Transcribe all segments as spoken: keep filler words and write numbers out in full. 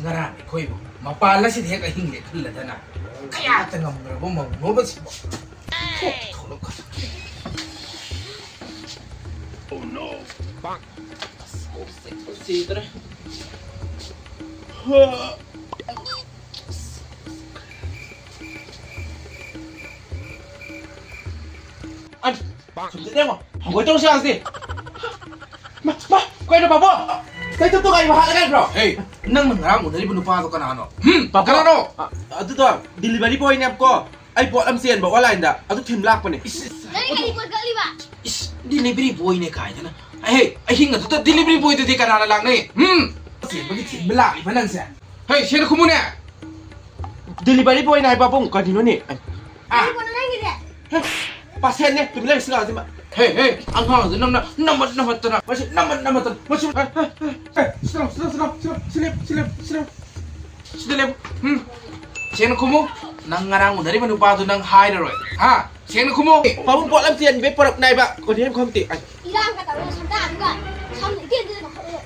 ꯉꯔꯥꯡ ꯑꯩꯈꯣꯏꯕꯨ ꯃꯄꯥꯜ ꯑꯁꯤꯗ ꯍꯦꯛ ꯑꯍꯤꯡ ꯂꯦꯛꯍꯜꯂꯗꯅ ꯀꯌꯥꯇ ꯉꯝꯈ꯭ꯔꯕ ꯃꯧꯅꯣꯕ ꯁꯤꯕꯣ? ꯊꯣꯛ ꯊꯣꯛꯂꯛꯀꯅꯨ꯫ ꯑꯁ, ꯀꯣꯛꯁꯦ ꯁꯤꯗ꯭ꯔꯦ꯫ ꯑꯁ, ꯁꯨꯝ ꯆꯠꯂꯦ ꯌꯦꯡꯉꯣ꯫ ꯍꯪꯒꯣꯏ ꯇꯧꯔꯁꯤ ꯍꯥꯏꯁꯤ꯫ ꯃꯥ, ꯃꯥ, ꯀꯩꯅꯣ ꯄꯥꯕꯨꯡ? ꯀꯩ ꯇꯨ ꯇꯨ ꯒꯥꯔꯤ ꯃꯈꯥꯗ ꯂꯩꯕ꯭ꯔꯣ? ꯍꯦ, ꯅꯪꯅ ꯉꯔꯥꯡ ꯎꯅꯔꯤꯕ ꯅꯨꯄꯥꯗꯣ ꯀꯅꯥꯅꯣ? ꯍꯝ, ꯄꯥꯕꯨꯡ, ꯀꯅꯥꯅꯣ? ꯑ, ꯑꯗꯨꯗꯣ delivery boyꯅꯦꯕꯀꯣ꯫ ꯑꯩ ꯄꯣꯠ ꯑꯃ ꯆꯦꯟꯕ online-ꯗ, ꯑꯗꯨ ꯊꯤꯟ ꯂꯥꯛꯄꯅꯦ꯫ ꯏꯁ, ꯏꯁ, ꯅꯪ ꯀꯔꯤ ꯄꯣꯠ ꯀꯛꯂꯤꯕ? ꯏꯁ, delivery boyꯅꯦ ꯀꯥꯏꯗꯅ꯫ ꯑꯍꯦ, ꯑꯍꯤꯡ ꯑꯗꯨꯗ delivery boyꯗꯨꯗꯤ ꯀꯅꯥꯅ ꯂꯥꯛꯅꯩ? ꯍꯝ? ꯆꯦꯟꯕꯒꯤ ꯊꯤꯟꯕ ꯂꯥꯛꯂꯤꯕ ꯅꯪꯁꯦ? ꯍꯦ, ꯁꯦꯡꯅ ꯈꯨꯝꯃꯨꯅꯦ꯫ Delivery boyꯅꯦ ꯍꯥꯏꯕ ꯄꯥꯕꯨꯡ, ꯀꯔꯤꯅꯣꯅꯦ? ꯑꯥ꯫ ꯀꯔꯤ ꯄꯣꯠꯅꯣ ꯅꯪꯒꯤꯗꯤ? ꯍꯦ, ꯄꯥꯁꯦꯟꯅꯦ, ꯇꯨꯃꯤꯟ ꯂꯩꯌꯨ, ꯁꯤ ꯑꯉꯥꯡꯁꯤ ꯃꯥ꯫ ꯍꯦ, ꯍꯦ, ꯑꯉꯥꯡꯁꯦ ꯅꯪꯅ ꯅꯝꯃꯠ ꯅꯝꯃꯠꯇꯅ, ꯃꯁꯤ ꯅꯝꯃꯠ ꯅꯝꯃꯠꯇꯅ, ꯃꯁꯤ, ꯍꯦ, ꯍꯦ, ꯍꯦ, ꯁꯤꯗ ꯂꯥꯎ, ꯁꯤꯗ ꯂꯥꯎ, ꯁꯤꯗ ꯂꯥꯎ, ꯁꯤꯗ ꯂꯥꯎ, ꯁꯤ ꯂꯦꯞ, ꯁꯤ ꯂꯦꯞ, ꯁꯤ ꯂꯦꯞ꯫ ꯁꯤꯗ ꯂꯦꯞ꯫ ꯎꯝ꯫ ꯁꯦꯡꯅ ꯈꯨꯝꯃꯨ꯫ ꯅꯪ ꯉꯔꯥꯡ ꯎꯅꯔꯤꯕ ꯅꯨꯄꯥꯗꯨ ꯅꯪ ꯍꯥꯏꯔꯔꯣꯏ꯫ ꯍꯥ? ꯁꯦꯡꯅ ꯈꯨꯝꯃꯨ꯫ ꯄꯥꯕꯨꯡ ꯄꯣꯠ ꯑꯃ ꯆꯦꯟꯕꯩ ꯄꯨꯔꯛꯅꯦ ꯍꯥꯏꯕ, ꯀꯔꯤ ꯍꯥꯏꯅ ꯈꯪꯗꯦ꯫ ꯑꯁ꯫ ꯏꯔꯥꯡꯒ ꯇꯧꯔꯒ ꯁꯝꯗꯥꯗꯨꯒ ꯁꯝ ꯏꯇꯦꯟ ꯇꯦꯟꯅ ꯈꯣꯠꯂꯒ,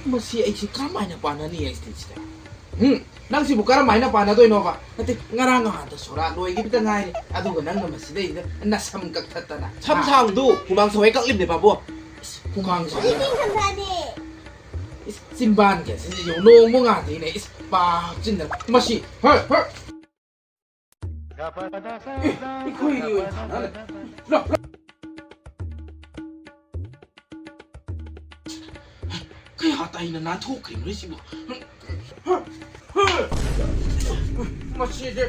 ꯎꯝ꯫ ꯃꯁꯤ ꯑꯩꯁꯤ ꯀꯔꯝꯍꯥꯏꯅ ꯄꯥꯟꯅꯅꯤ ꯑꯩꯁꯤꯗ? ꯎꯝ? ꯅꯪꯁꯤꯕꯨ ꯀꯔꯝꯍꯥꯏꯅ ꯄꯥꯟꯅꯗꯣꯏꯅꯣꯕ? ꯅꯠꯇꯦ, ꯉꯔꯥꯡ ꯅꯍꯥꯟꯗ ꯁꯣꯔꯥꯠ ꯂꯣꯏꯈꯤꯕꯇ ꯉꯥꯏꯔꯤ, ꯑꯗꯨꯒ ꯅꯪꯅ ꯃꯁꯤꯗꯩꯗ ꯅꯁꯝ ꯀꯛꯊꯠꯇꯅ꯫ ꯁꯝ ꯁꯥꯡꯗꯨ ꯍꯨꯃꯥꯡ ꯁꯧꯋꯦ ꯀꯛꯂꯤꯕꯅꯦ, ꯕꯥꯕꯨ꯫ ꯏꯁ, ꯍꯨꯃꯥꯡ ꯁꯧꯋꯦ? ꯍꯧꯖꯤꯛꯇꯤ ꯏꯪꯊꯝꯊꯥꯅꯦ꯫ ꯏꯁ, ꯆꯤꯝꯕꯥꯟꯒ ꯑꯁꯤꯗ ꯌꯦꯡꯉꯨ, ꯅꯣꯡꯃ ꯉꯥꯗꯦꯅꯦ꯫ ꯏꯁ, ꯄꯥ ꯍꯥꯞꯆꯤꯟꯗꯅ꯫ ꯃꯁꯤ, ꯍꯣꯏ, ꯍꯣꯏ꯫ ꯑꯦ, ꯑꯩꯈꯣꯏꯒꯤ ꯑꯣꯏꯅ ꯊꯥꯅ ꯂꯩ꯫ ꯂꯥꯎ, ꯂꯥꯎ꯫ ꯀꯌꯥ ꯇꯥꯏꯅ ꯅꯥꯟꯊꯣꯛꯈ꯭ꯔꯤꯕꯅꯣ ꯁꯤꯕꯨ? ꯃꯁꯤꯗꯤ꯫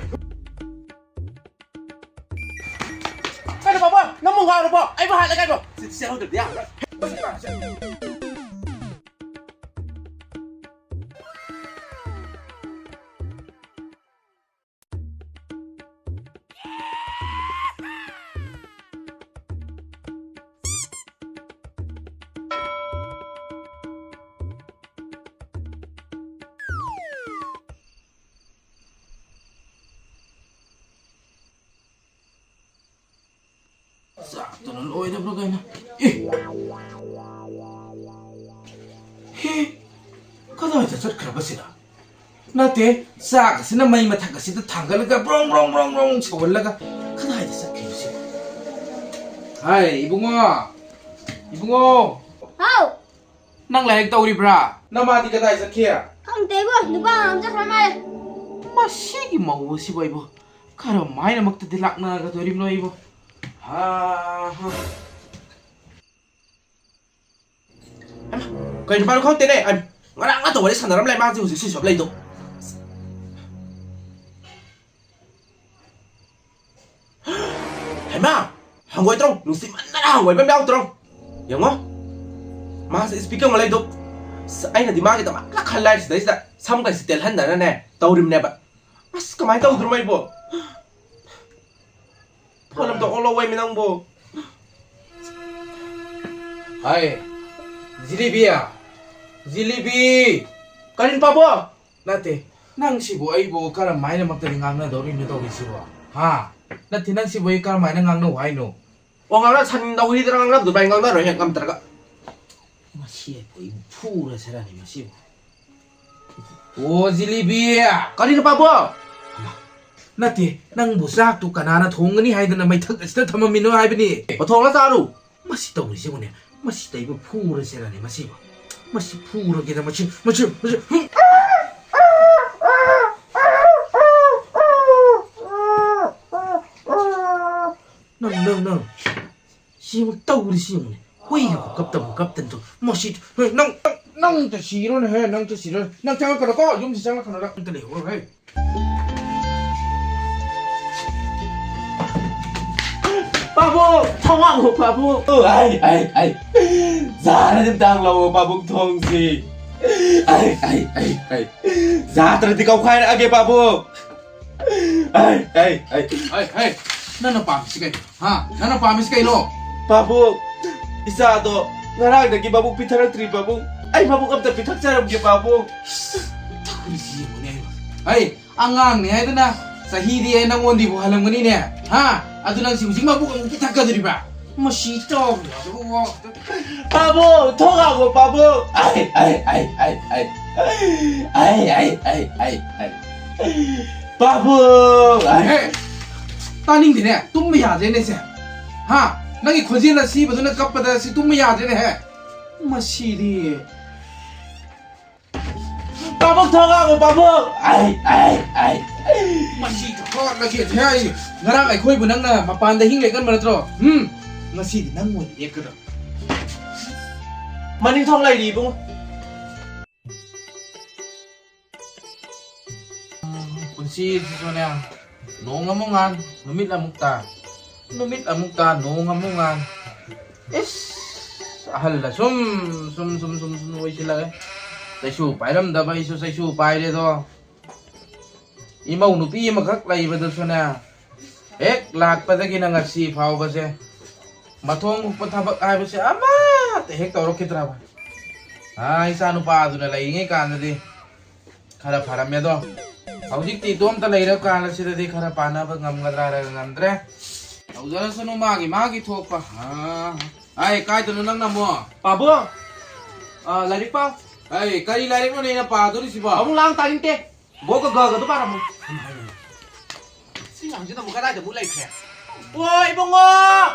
ꯀꯩꯅꯣ ꯕꯥꯕꯥ, ꯅꯪꯕꯨ ꯉꯥꯎꯔꯕꯣ? ꯑꯩꯕꯨ ꯍꯥꯠꯂꯦ ꯀꯩꯅꯣ? ꯁꯤ ꯆꯦꯜꯍꯧꯗ꯭ꯔꯗꯤ ꯌꯥꯔꯔꯣꯏ꯫ ꯆꯥꯛꯇꯨꯅ ꯂꯣꯏꯗꯕ꯭ꯔꯥ ꯀꯩꯅꯣ? ꯑꯦ! ꯍꯦ! ꯀꯗꯥ ꯀꯗꯥꯏꯗ ꯆꯠꯈ꯭ꯔꯕꯁꯤꯅ? ꯅꯠꯇꯦ, ꯆꯥꯛ ꯑꯁꯤꯅ ꯃꯩ ꯃꯊꯛ ꯑꯁꯤꯗ ꯊꯥꯡꯒꯠꯂꯒ ꯕ꯭ꯔꯣꯡ ꯕ꯭ꯔꯣꯡ ꯕ꯭ꯔꯣꯡ ꯕ꯭ꯔꯣꯡ ꯁꯧꯍꯜꯂꯒ ꯀꯗꯥꯏꯗ ꯆꯠꯈ꯭ꯔꯤꯕꯁꯤ? ꯍꯥꯏ, ꯏꯕꯨꯡꯉꯣ! ꯏꯕꯨꯡꯉꯣ! ꯍꯥꯎ! ꯅꯪ ꯂꯥꯏꯔꯤꯛ ꯇꯧꯔꯤꯕ꯭ꯔꯥ? ꯅꯃꯥꯗꯤ ꯀꯗꯥꯏ ꯆꯠꯈꯤ? ꯈꯪꯗꯦꯕꯣ, ꯅꯨꯄꯥ ꯉꯥꯡ ꯆꯠꯈ꯭ꯔ ꯃꯥꯜꯂꯦ꯫ ꯃꯁꯤꯒꯤ ꯃꯧ ꯑꯁꯤꯕꯨ ꯑꯩꯕꯨ ꯀꯔꯝꯍꯥꯏꯅꯃꯛꯇꯗꯤ ꯂꯥꯛꯅꯒꯗꯧꯔꯤꯕꯅꯣ ꯑꯩꯕꯨ? ꯍꯥ, ꯍꯥ꯫ ꯍꯩꯃꯥ, ꯀꯩ ꯅꯨꯄꯥꯅꯣ ꯈꯪꯗꯦꯅꯦ꯫ ꯑꯩ ꯉꯔꯥꯡ ꯅꯠꯇ ꯋꯥꯔꯤ ꯁꯥꯟꯅꯔꯝꯂꯦ, ꯃꯥꯁꯦ ꯍꯧꯖꯤꯛ ꯁ꯭ꯋꯤꯆ ꯑꯣꯐ ꯂꯩꯗꯣ꯫ ꯍꯩꯃꯥ, ꯍꯪꯒꯣꯏꯗ꯭ꯔꯣ? ꯅꯨꯡꯁꯤꯃꯟꯗꯅ ꯍꯪꯒꯣꯏꯕ ꯑꯃ ꯌꯥꯎꯗ꯭ꯔꯣ? ꯌꯦꯡꯉꯣ, ꯃꯥꯁꯦ ꯏꯁꯄꯤꯀꯔ ꯑꯃ ꯂꯩꯗꯣ꯫ ꯑꯁ, ꯑꯩꯅꯗꯤ ꯃꯥꯒꯤꯗꯃꯛ ꯈꯜꯂꯦ ꯍꯥꯏꯔꯤ, ꯁꯤꯗꯩꯁꯤꯗ ꯁꯝꯒꯁꯦ ꯇꯦꯜꯍꯟꯗꯅꯅꯦ ꯇꯧꯔꯤꯕꯅꯦꯕ꯫ ꯑꯁ, ꯀꯃꯥꯏꯅ ꯇꯧꯗ꯭ꯔꯣ ꯑꯩꯕꯣ? ꯐꯣꯟ ꯑꯝꯇ ꯑꯣꯜꯂꯛꯑꯣꯃꯤ ꯅꯪꯕꯣ꯫ ꯍꯥꯏ, ꯖꯤꯂꯤꯕꯤ! ꯖꯤꯂꯤꯕꯤ! ꯀꯔꯤꯅꯣ ꯄꯥꯕꯣ? ꯅꯠꯇꯦ, ꯅꯪꯁꯤꯕꯨ ꯑꯩꯕꯨ ꯀꯔꯝ ꯍꯥꯏꯅꯃꯛꯇꯗꯤ ꯉꯥꯡꯅꯗꯧꯔꯤꯅꯣ ꯇꯧꯔꯤꯁꯤꯕꯣ? ꯍꯥ? ꯅꯠꯇꯦ, ꯅꯪꯁꯤꯕꯨ ꯑꯩ ꯀꯔꯝ ꯍꯥꯏꯅ ꯉꯥꯡꯅꯧ ꯍꯥꯏꯅꯣ? ꯑꯣ, ꯉꯥꯡꯅ ꯁꯟ ꯅꯧꯔꯤꯗꯅ ꯉꯥꯡꯅꯕ ꯑꯗꯨꯃꯥꯏꯅ ꯉꯥꯡꯅꯔꯣꯏ ꯍꯦꯛ ꯉꯝꯗ꯭ꯔꯒ꯫ ꯃꯁꯤ ꯑꯩꯈꯣꯏ ꯐꯨꯔꯁꯤꯔꯅꯤ ꯃꯁꯤꯕꯨ꯫ ꯑꯣ, ꯖꯤꯂꯤꯕꯤ! ꯀꯔꯤꯅꯣ ꯄꯥꯕꯣ? ꯅꯠꯇꯦ, ꯅꯪꯕꯨ ꯆꯥꯛꯇꯨ ꯀꯅꯥꯅ ꯊꯣꯡꯒꯅꯤ ꯍꯥꯏꯗꯅ ꯃꯩꯊꯛ ꯑꯁꯤꯗ ꯊꯝꯃꯝꯃꯤꯅꯣ ꯍꯥꯏꯕꯅꯤ꯫ ꯑꯣ, ꯊꯣꯡꯂ ꯆꯥꯔꯨ꯫ ꯃꯁꯤ ꯇꯧꯔꯤꯁꯤꯕꯨꯅꯦ, ꯃꯁꯤ ꯇꯩꯕ ꯐꯨꯔꯁꯤꯔꯅꯦ ꯃꯁꯤꯕꯨ꯫ ꯃꯁꯤ ꯐꯨꯔꯒꯦꯗ, ꯃꯁꯤ, ꯃꯁꯤ, ꯃꯁꯤ, ꯍꯨꯝ! ꯅꯪ, ꯅꯪ, ꯅꯪ꯫ ꯁꯤ ꯑꯃꯨꯛ ꯇꯧꯔꯤꯁꯤ ꯌꯦꯡꯉꯨꯅꯦ꯫ ꯍꯨꯏꯒ ꯈꯨꯀꯞꯇꯕꯨ ꯀꯞꯇꯅ ꯇꯧ-, ꯃꯁꯤ, ꯍꯣꯏ, ꯅꯪ, ꯅꯪ, ꯅꯪꯇ ꯁꯤꯔꯣꯅꯦꯍꯦ, ꯅꯪꯇ ꯁꯤꯔꯣꯅꯦ꯫ ꯅꯪ ꯆꯪꯉꯛꯀꯅꯨꯀꯣ, ꯌꯨꯝꯁꯤ ꯆꯪꯉꯛꯀꯅꯨ, ꯅꯪ ꯑꯝꯇ ꯂꯩꯍꯧꯔꯣꯍꯦ꯫ ꯄꯥꯕꯨꯡ! ꯊꯣꯡ ꯍꯥꯡꯉꯣ, ꯄꯥꯕꯨꯡ! ꯑꯩ, ꯑꯩ, ꯑꯩ! ꯖꯥꯔ ꯑꯗꯨꯝ ꯇꯥꯡꯂꯛꯑꯣ, ꯄꯥꯕꯨꯡ, ꯊꯣꯡꯁꯤ! ꯑꯩ, ꯑꯩ, ꯑꯩ, ꯑꯩ! ꯖꯥꯇ꯭ꯔꯗꯤ ꯀꯧꯈꯥꯏꯔꯛꯑꯒꯦ, ꯄꯥꯕꯨꯡ! ꯑꯩ, ꯑꯩ, ꯑꯩ! ꯑꯩ, ꯑꯩ! ꯅꯪꯅ ꯄꯥꯝꯃꯤꯁꯤ ꯀꯩꯅꯣ? ꯍꯥ? ꯅꯪꯅ ꯄꯥꯝꯃꯤꯁꯤ ꯀꯩꯅꯣ? ꯄꯥꯕꯨꯡ, ꯏꯆꯥꯗꯣ ꯉꯔꯥꯡꯗꯒꯤ ꯃꯕꯨꯛ ꯄꯤꯊꯔꯛꯇ꯭ꯔꯤ, ꯄꯥꯕꯨꯡ꯫ ꯑꯩ ꯃꯕꯨꯛ ꯑꯝꯇ ꯄꯤꯊꯛꯆꯔꯝꯒꯦ, ꯄꯥꯕꯨꯡ꯫ ꯇꯧꯔꯤꯁꯤ ꯌꯦꯡꯉꯨꯅꯦ꯫ ꯍꯩ, ꯑꯉꯥꯡꯅꯤ ꯍꯥꯏꯗꯅ ꯆꯍꯤꯗꯤ ꯑꯩ ꯅꯪꯉꯣꯟꯗꯤꯕꯨ ꯍꯜꯂꯝꯒꯅꯤꯅꯦ꯫ ꯍꯥ? ꯑꯗꯨ ꯅꯪꯁꯤ ꯍꯧꯖꯤꯛ ꯃꯕꯨꯛ ꯑꯃꯨꯛ ꯄꯤꯊꯛꯀꯗꯣꯔꯤꯕ꯭ꯔꯥ? ꯃꯁꯤ ꯇꯧꯔꯤꯕ ꯑꯗꯨꯕꯨ꯫ ꯄꯥꯕꯨꯡ, ꯊꯣꯡ ꯍꯥꯡꯉꯣ, ꯄꯥꯕꯨꯡ꯫ ꯑꯩ, ꯑꯩ, ꯑꯩ, ꯑꯩ, ꯑꯩ꯫ ꯑꯩ, ꯑꯩ, ꯑꯩ, ꯑꯩ, ꯑꯩ꯫ ꯄꯥꯕꯨꯡ! ꯑꯩ꯫ ꯑꯦ, ꯇꯥꯅꯤꯡꯗꯦꯅꯦ, ꯇꯨꯝꯕ ꯌꯥꯗ꯭ꯔꯦꯅꯦ ꯁꯦ꯫ ꯍꯥ? ꯅꯪꯒꯤ ꯈꯣꯟꯖꯦꯜ ꯑꯁꯤꯕꯗꯨꯅ ꯀꯞꯄꯗ ꯁꯤ ꯇꯨꯝꯕ ꯌꯥꯗ꯭ꯔꯦꯅꯦꯍꯦ꯫ ꯃꯁꯤꯗꯤ꯫ ꯄꯥꯕꯨꯡ, ꯊꯣꯡ ꯍꯥꯡꯉꯣ, ꯄꯥꯕꯨꯡ! ꯑꯩ, ꯑꯩ, ꯑꯩ꯫ ꯃꯁꯤ ꯊꯣꯡ ꯍꯥꯡꯉꯒꯦ ꯍꯥꯏ꯫ ꯉꯔꯥꯡ ꯑꯩꯈꯣꯏꯕꯨ ꯅꯪꯅ ꯃꯄꯥꯟꯗ ꯍꯤꯡ ꯂꯦꯛꯍꯟꯕ ꯅꯠꯇ꯭ꯔꯣ? ꯎꯝ? ꯉꯁꯤꯗꯤ ꯅꯪ ꯑꯣꯏꯅ ꯂꯦꯛꯀꯗꯕ꯫ ꯃꯅꯤꯡ ꯊꯣꯡ ꯂꯩꯔꯤ, ꯏꯕꯨꯡꯉꯣ꯫ ꯄꯨꯟꯁꯤꯁꯤꯁꯨꯅꯦ, ꯅꯣꯡ ꯑꯃꯨꯛ ꯉꯥꯟ, ꯅꯨꯃꯤꯠ ꯑꯃꯨꯛ ꯇꯥ, ꯅꯨꯃꯤꯠ ꯑꯃꯨꯛ ꯇꯥ, ꯅꯣꯡ ꯑꯃꯨꯛ ꯉꯥꯟ꯫ ꯏꯁ, ꯑꯍꯜ ꯑꯁꯨꯝ, ꯁꯨꯝ, ꯁꯨꯝ, ꯁꯨꯝ, ꯁꯨꯝ ꯑꯣꯏꯁꯤꯜꯂꯛꯑꯦ꯫ ꯆꯩꯁꯨ ꯄꯥꯏꯔꯝꯗꯕ ꯑꯩꯁꯨ ꯆꯩꯁꯨ ꯄꯥꯏꯔꯦꯗꯣ꯫ ꯏꯃꯧ ꯅꯨꯄꯤ ꯑꯃꯈꯛ ꯂꯩꯕꯗꯨꯁꯨꯅꯦ, ꯍꯦꯛ ꯂꯥꯛꯄꯗꯒꯤꯅ ꯉꯁꯤ ꯐꯥꯎꯕꯁꯦ ꯃꯊꯣꯡ ꯍꯨꯛꯄ ꯊꯕꯛ ꯍꯥꯏꯕꯁꯦ ꯑꯃꯠꯇ ꯍꯦꯛ ꯇꯧꯔꯛꯈꯤꯗ꯭ꯔꯕ꯫ ꯑꯥ, ꯏꯆꯥ ꯅꯨꯄꯥꯗꯨꯅ ꯂꯩꯔꯤꯉꯩ ꯀꯥꯟꯗꯗꯤ ꯈꯔ ꯐꯔꯝꯃꯦꯗꯣ꯫ ꯍꯧꯖꯤꯛꯇꯤ ꯏꯇꯣꯝꯇ ꯂꯩꯔꯕ ꯀꯥꯟꯁꯤꯗꯗꯤ ꯈꯔ ꯄꯥꯟꯅꯕ ꯉꯝꯒꯗ꯭ꯔꯥ ꯍꯥꯏꯔꯒ ꯉꯝꯗ꯭ꯔꯦ꯫ ꯇꯧꯖꯔꯁꯅꯨ ꯃꯥꯒꯤ ꯃꯥꯒꯤ ꯊꯣꯛꯄ꯫ ꯑꯥ, ꯑꯩ ꯀꯥꯏꯗꯅꯣ ꯅꯪꯅ ꯑꯃꯨꯛ? ꯄꯥꯕꯨꯡ! ꯑꯥ, ꯂꯥꯏꯔꯤꯛ ꯄꯥꯎ꯫ ꯑꯩ ꯀꯔꯤ ꯂꯥꯏꯔꯤꯛꯅꯣꯅꯦ ꯑꯩꯅ ꯄꯥꯗꯣꯔꯤꯁꯤꯕꯣ? ꯄꯥꯕꯨꯡ ꯂꯥꯡ ꯇꯥꯅꯤꯡꯗꯦ꯫ ꯒꯣꯒ ꯒꯒꯗꯣ ꯄꯥꯔꯝꯃꯣ꯫ ꯁꯤ ꯑꯉꯥꯡꯁꯤꯅ ꯑꯃꯨꯛ ꯀꯗꯥꯏꯗ ꯑꯃꯨꯛ ꯂꯩꯈ꯭ꯔꯦ? ꯑꯣ, ꯏꯕꯨꯡꯉꯣ!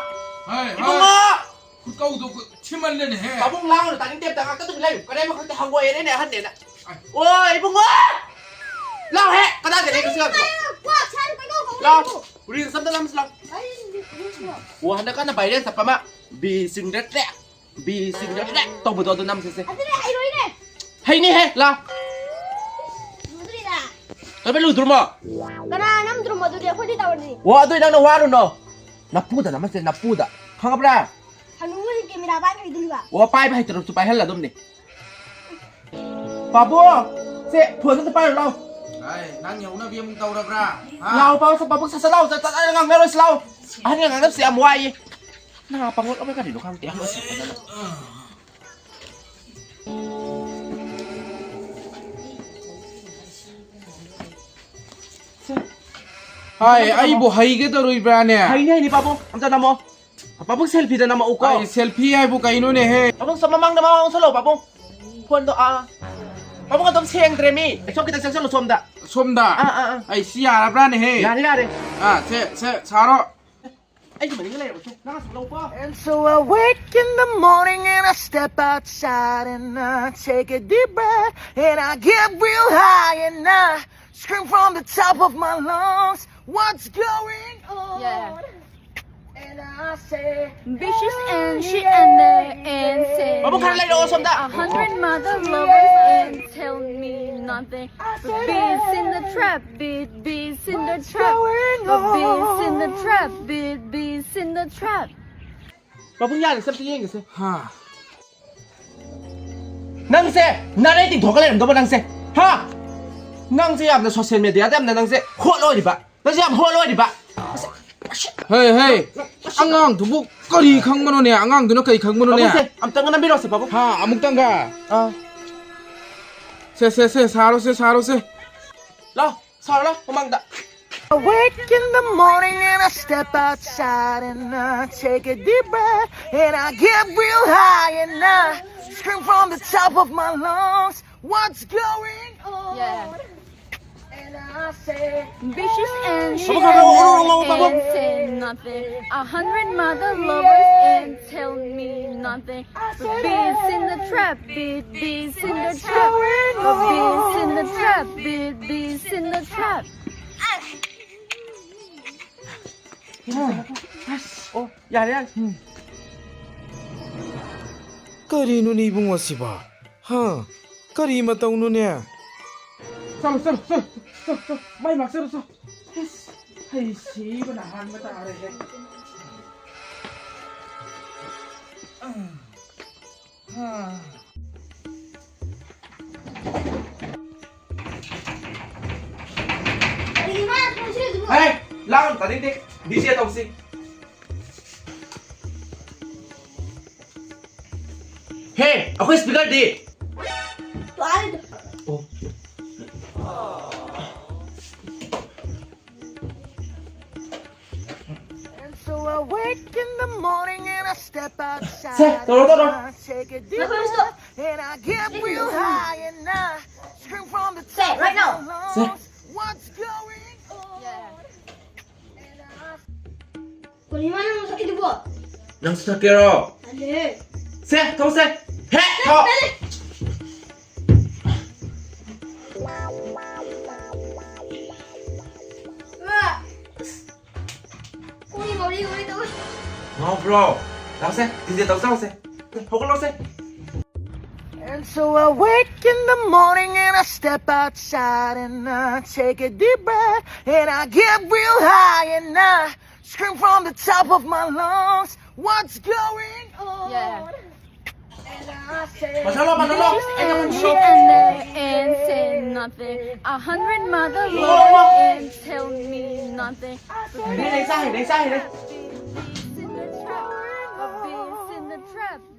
ꯍꯥꯏ, ꯏꯕꯨꯡꯉꯣ! ꯍꯥꯏ꯫ ꯈꯨꯠꯀꯧꯗꯣ ꯈꯨꯠ ꯊꯤꯃꯜꯂꯦꯅꯦꯍꯦ꯫ ꯄꯥꯕꯨꯡ ꯂꯥꯡꯒꯅꯨ, ꯇꯥꯅꯤꯡꯗꯦ, ꯑꯝꯇ ꯉꯥꯛꯇ ꯑꯗꯨꯝ ꯂꯩꯌꯨ꯫ ꯀꯔꯦꯝ ꯃꯈꯛꯇ ꯍꯪꯒꯣꯏꯔꯦꯅꯦ, ꯑꯍꯟꯅꯦꯅ꯫ ꯑꯥꯏ꯫ ꯑꯣ, ꯏꯕꯨꯡꯉꯣ! ꯂꯥꯎꯍꯦ! ꯀꯗꯥꯏꯗ ꯂꯩꯒꯦ ꯁꯤ ꯑꯉꯥꯡꯁꯤꯕꯣ? ꯀ꯭ꯋꯥꯛ ꯁꯥꯔꯤ ꯀꯩꯅꯣ, ꯀꯩꯅꯣ? ꯂꯥꯎ꯫ Reels ꯑꯝꯇ ꯅꯝꯁꯤ ꯂꯥꯎ꯫ ꯑꯩ reels ꯂꯣ? ꯑꯣ, ꯍꯟꯗꯛ ꯀꯟꯅ viral ꯆꯠꯄ ꯑꯃ, ꯕꯤ ꯁꯤꯡꯗ ꯇ꯭ꯔꯦꯛ꯫ ꯕꯤ ꯁꯤꯡꯗ ꯇ꯭ꯔꯦꯛ ꯇꯧꯕꯗꯣ ꯑꯗꯨ ꯅꯝꯁꯤꯁꯦ꯫ ꯑꯗꯨꯗꯤ ꯍꯩꯔꯣꯏꯅꯦ꯫ ꯍꯩꯅꯤꯍꯦ, ꯂꯥ꯫ ꯂꯨꯗ꯭ꯔꯤꯗ꯫ ꯀꯔꯝꯕ ꯂꯨꯗ꯭ꯔꯨꯃꯣ? ꯀꯅꯥ ꯅꯝꯗ꯭ꯔꯨꯃꯣ ꯑꯗꯨꯗꯤ? ꯑꯩꯈꯣꯏꯗꯤ ꯇꯧꯔꯅꯤ꯫ ꯑꯣ, ꯑꯗꯨꯏ ꯅꯪꯅ ꯋꯥꯔꯨꯅꯣ꯫ ꯅꯄꯨꯗ ꯅꯝꯍꯟꯁꯦ, ꯅꯄꯨꯗ꯫ ꯈꯪꯉꯕ꯭ꯔꯥ? ꯍꯅꯨꯕꯁꯤꯡ camera ꯄꯥꯏꯕ ꯍꯩꯗꯣꯔꯤꯕ꯫ ꯑꯣ, ꯄꯥꯏꯕ ꯍꯩꯇ꯭ꯔꯁꯨ ꯄꯥꯏꯍꯜꯂꯗꯝꯅꯤ꯫ ꯄꯥꯕꯨꯡ, ꯁꯦ, phone ꯑꯝꯇ ꯄꯥꯏꯔꯨ ꯂꯥꯎ꯫ ꯑꯩ, ꯅꯪ ꯌꯧꯅꯕꯤ ꯑꯃꯨꯛ ꯇꯧꯔꯕ꯭ꯔꯥ? ꯍꯥ? ꯂꯥꯎ, ꯄꯥꯕꯨꯡ, ꯁꯦ, ꯄꯥꯕꯨꯡ, ꯁꯠ ꯁꯠ ꯂꯥꯎ, ꯆꯠ-, ꯆꯠ-, ꯉꯥꯡꯅꯔꯣꯏꯁꯤ ꯂꯥꯎ꯫ ꯑꯍꯟꯒ ꯉꯥꯡꯅꯕꯁꯦ ꯌꯥꯝ ꯋꯥꯏꯌꯦ꯫ ꯅꯍꯥ ꯄꯥꯡꯒꯜ ꯑꯃ ꯀꯔꯤꯅꯣ ꯈꯪꯗꯦ, ꯑꯃ ꯁꯤꯟꯕꯗꯅ꯫ ꯍꯥꯏ, ꯑꯩꯕꯨ ꯍꯩꯒꯗꯧꯔꯤꯕ꯭ꯔꯥꯅꯦ? ꯍꯩꯅꯤ, ꯍꯩꯅꯤ, ꯄꯥꯕꯨꯡ꯫ ꯑꯝꯇ ꯅꯝꯃꯣ꯫ ꯄꯥꯕꯨꯡ, selfie ꯗ ꯅꯝꯃꯛꯎꯀꯣ꯫ ꯑꯩ selfie ꯍꯥꯏꯕꯨ ꯀꯩꯅꯣꯅꯦꯍꯦ? ꯄꯥꯕꯨꯡ, ꯁꯣꯝ ꯃꯃꯥꯡꯗ, ꯃꯃꯥꯡ ꯑꯣꯟꯁꯜꯂꯣ, ꯄꯥꯕꯨꯡ꯫ Phone ꯗꯣ, ꯑꯥ꯫ ꯄꯥꯕꯨꯡ ꯑꯗꯨꯝ ꯁꯦꯡꯗ꯭ꯔꯦ ꯃꯤ꯫ ꯑꯩ ꯁꯣꯝ ꯈꯤꯇꯪ ꯆꯪꯁꯜꯂꯨ ꯁꯣꯝꯗ꯫ ꯁꯣꯝꯗ? ꯑꯥ, ꯑꯥ, ꯑꯥ꯫ ꯑꯩ ꯁꯤ ꯌꯥꯔꯕ꯭ꯔꯥꯅꯦꯍꯦ? ꯌꯥꯔꯦ, ꯌꯥꯔꯦ꯫ ꯑꯥ, ꯁꯦ, ꯁꯦ, ꯁꯥꯔꯣ꯫ ꯑꯩꯒꯤ ꯃꯅꯤꯡꯗ ꯂꯩꯔꯕꯁꯦ ꯅꯪ ꯑꯁꯨꯛ ꯂꯧꯕ꯫ And so I wake in the morning and I step outside and I take a deep breath and I get real high and I scream from the top of my lungs, "What's going on?" Yeah. And I say, "Bitches and shit and the and say." ꯄꯥꯕꯨꯡ ꯈꯔ ꯂꯩꯔꯛꯑꯣ ꯁꯣꯝꯗ꯫ A hundred mother lovers and tell me nothing. Beats in the trap, beat, beats in the trap. Beats in the trap, beat, beats in the trap. ꯄꯥꯕꯨꯡ ꯌꯥꯔꯦꯁꯦ ꯑꯝꯇ ꯌꯦꯡꯒꯦꯁꯦ꯫ ꯍꯥ꯫ ꯅꯪꯁꯦ ꯅꯔꯩ ꯇꯤꯡꯊꯣꯛꯑꯒ ꯂꯩꯔꯝꯗꯧꯕ ꯅꯪꯁꯦ꯫ ꯍꯥ? ꯅꯪꯁꯦ ꯌꯥꯝꯅ social mediaꯗ ꯌꯥꯝꯅ ꯅꯪꯁꯦ ꯍꯣꯠ ꯑꯣꯏꯔꯤꯕ꯫ ꯅꯪꯁꯦ ꯌꯥꯝ ꯍꯣꯠ ꯑꯣꯏꯔꯤꯕ꯫ ꯍꯦ, ꯍꯦ, ꯑꯉꯥꯡꯗꯨꯕꯨ ꯀꯔꯤ ꯈꯪꯕꯅꯣꯅꯦ? ꯑꯉꯥꯡꯗꯨꯅ ꯀꯔꯤ ꯈꯪꯕꯅꯣꯅꯦ? ꯄꯥꯕꯨꯡꯁꯦ ꯑꯝꯇꯪꯒ ꯅꯝꯕꯤꯔꯣꯁꯦ ꯄꯥꯕꯨꯡ꯫ ꯍꯥ, ꯑꯃꯨꯛꯇꯪꯒ? ꯑꯥ꯫ ꯁꯦ, ꯁꯦ, ꯁꯦ, ꯁꯥꯔꯣꯁꯦ, ꯁꯥꯔꯣꯁꯦ꯫ ꯂꯥꯎ, ꯁꯥꯔꯣ ꯂꯥꯎ, ꯃꯃꯥꯡꯗ꯫ Awake in the morning and I step outside and I take a deep breath and I get real high and I scream from the top of my lungs, "What's going on?" Yeah. And I say, "Bitches and shit and say nothing. A hundred mother lovers and tell me nothing. Beats in the trap, beat, beats in the trap. Beats in the trap, beat, beats in the trap." ꯑꯣ, ꯌꯥꯔꯦ, ꯌꯥꯔꯦ꯫ ꯀꯔꯤꯅꯣꯅꯦ ꯏꯕꯨꯡꯉꯣ ꯁꯤꯕꯣ? ꯍꯥ? ꯀꯔꯤ ꯃꯇꯧꯅꯣꯅꯦ? ꯆꯠꯂꯣ, ꯆꯠꯂꯣ, ꯆꯠꯂꯣ, ꯆꯠꯂꯣ, ꯆꯠꯂꯣ꯫ ꯃꯩ ꯃꯅꯥꯛ ꯆꯠꯂꯣ, ꯆꯠꯂꯣ꯫ ꯏꯁ, ꯑꯩ ꯁꯤꯕꯅ ꯍꯥꯟꯕ ꯇꯥꯔꯦꯍꯦ꯫ ꯀꯔꯤꯒꯤꯅꯣ ꯌꯥꯝ ꯊꯨꯅ ꯁꯤꯜꯂꯤꯗꯨꯕꯨ? ꯍꯦ, ꯂꯥꯡꯒꯅꯨ, ꯇꯥꯅꯤꯡꯗꯦ꯫ ꯗꯤ ꯖꯦ ꯇꯧꯁꯤ꯫ ꯍꯦ, ꯑꯩꯈꯣꯏ speakerꯗꯤ? ꯇꯥꯔꯤꯗꯣ꯫ ꯑꯣ꯫ And so I wake in the morning and I step outside. ꯁꯦ, ꯇꯧꯔꯣ, ꯇꯧꯔꯣ꯫ And I take a deep breath and I get real high and Scream from the top of my lungs. What's going on? ꯀꯔꯤꯅꯣ ꯅꯪ ꯁꯛꯏꯗꯨꯕꯣ? ꯅꯪꯁꯨ ꯊꯛꯀꯦꯔꯣ? ꯇꯜꯂꯦ꯫ ꯁꯦ, ꯊꯛꯁꯦ꯫ ꯍꯦ, ꯊꯛ꯫ ꯇꯜꯂꯦ꯫ ꯀꯣꯛꯁꯤ ꯉꯥꯎꯔꯤ ꯉꯥꯎꯔꯤ ꯇꯧꯋꯦ꯫ ꯉꯥꯎꯕ꯭ꯔꯣ? ꯂꯥꯛꯁꯦ, ꯗꯤꯖꯦ ꯇꯧꯁꯦ, ꯂꯥꯛꯁꯦ꯫ ꯍꯧꯒꯠꯂꯣꯁꯦ꯫ And so I wake in the morning and I step outside and I take a deep breath and I get real high and I scream from the top of my lungs, what's going on? Yeah. And I say, Manalo, Manalo! Ay, naman, Manalo! And say nothing. A hundred mother and tell me nothing. Hindi, isa, hindi, isa, hindi.